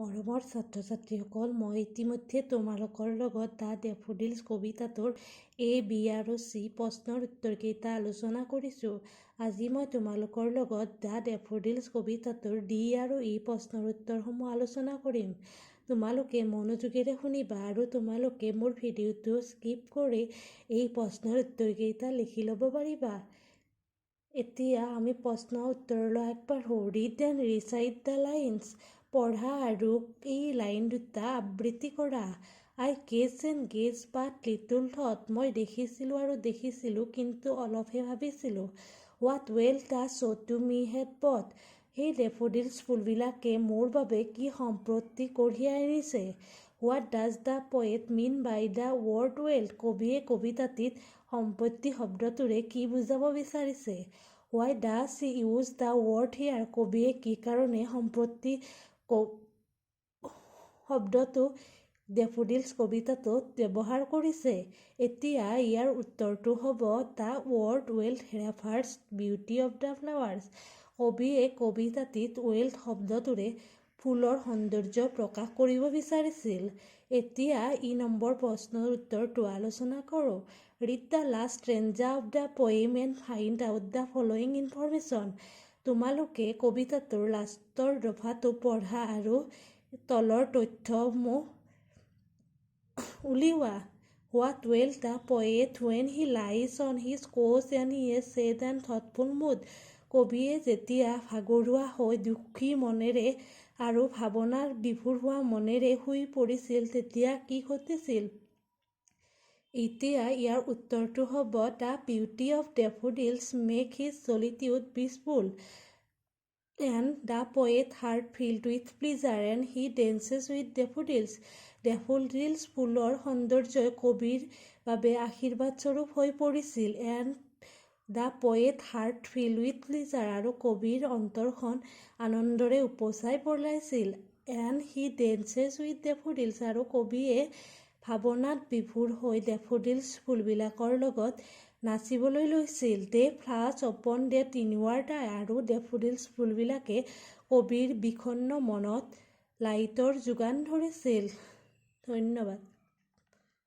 মৰমৰ ছাত্ৰ-ছাত্ৰীসকল, মই ইতিমধ্যে তোমালোকৰ লগত the daffodils কবিতাটোৰ এ, বি আৰু চি প্ৰশ্নৰ উত্তৰকেইটা আলোচনা কৰিছোঁ। আজি মই তোমালোকৰ লগত the daffodils কবিতাটোৰ ডি আৰু ই প্ৰশ্নৰ উত্তৰসমূহ আলোচনা কৰিম। তোমালোকে মনোযোগেৰে শুনিবা আৰু তোমালোকে মোৰ ভিডিঅ'টো স্কিপ কৰি এই প্ৰশ্নৰ উত্তৰকেইটা লিখি ল'ব পাৰিবা। এতিয়া আমি প্ৰশ্ন উত্তৰলৈ আগবাঢ়োঁ। Read and recite the lines. পঢ়া আৰু এই লাইন দুটা আবৃত্তি কৰা। I gazed and gazed, but little thought. মই দেখিছিলোঁ আৰু দেখিছিলোঁ, কিন্তু অলপহে ভাবিছিলোঁ। What wealth the show to me had brought. সেই ডেফোডিলছ ফুলবিলাকে মোৰ বাবে কি সম্পত্তি কঢ়িয়াই আনিছে। What does the poet mean by the word wealth? কবিয়ে কবিতাটিত সম্পত্তি শব্দটোৰে কি বুজাব বিচাৰিছে? Why does he use the word here? কবিয়ে কি কাৰণে সম্পত্তি শব্দটো ডেফোডিলছ কবিতাটোত ব্যৱহাৰ কৰিছে? এতিয়া ইয়াৰ উত্তৰটো হ'ব, The word wealth refers beauty of the flowers. কবিয়ে কবিতাটিত ৱেল্থ শব্দটোৰে ফুলৰ সৌন্দৰ্য প্ৰকাশ কৰিব বিচাৰিছিল। এতিয়া ই নম্বৰ প্ৰশ্নৰ উত্তৰটো আলোচনা কৰোঁ। Read the last stanza of the poem and find out the following information. তোমালোকে কবিতাটোৰ লাষ্টৰ দফাটো পঢ়া আৰু তলৰ তথ্যসমূহ উলিওৱা। What wealth the poet when he lies on his couch and in a sad and thoughtful mood? কবিয়ে যেতিয়া ভাগৰুৱা হৈ দুখী মনেৰে আৰু ভাৱনাৰ বিভোৰ হোৱা মনেৰে শুই পৰিছিল, তেতিয়া কি ঘটিছিল? এতিয়া ইয়াৰ উত্তৰটো হ'ব, The beauty of daffodils make his solitude blissful and the poet heart filled with pleasure, and he dances with daffodils. Daffodils ফুলৰ সৌন্দৰ্যই কবিৰ বাবে আশীৰ্বাদস্বৰূপ হৈ পৰিছিল। And the poet heart filled with pleasure, আৰু কবিৰ অন্তৰখন আনন্দৰে উপচাই পেলাইছিল। And he dances with daffodils, আৰু কবিয়ে ভাৱনাত বিভোৰ হৈ ডেফোডিলছ ফুলবিলাকৰ লগত নাচিবলৈ লৈছিল। They flash upon that inward eye, আৰু ডেফোডিলছ ফুলবিলাকে কবিৰ বিষণ্ণ মনত লাইটৰ যোগান ধৰিছিল। ধন্যবাদ।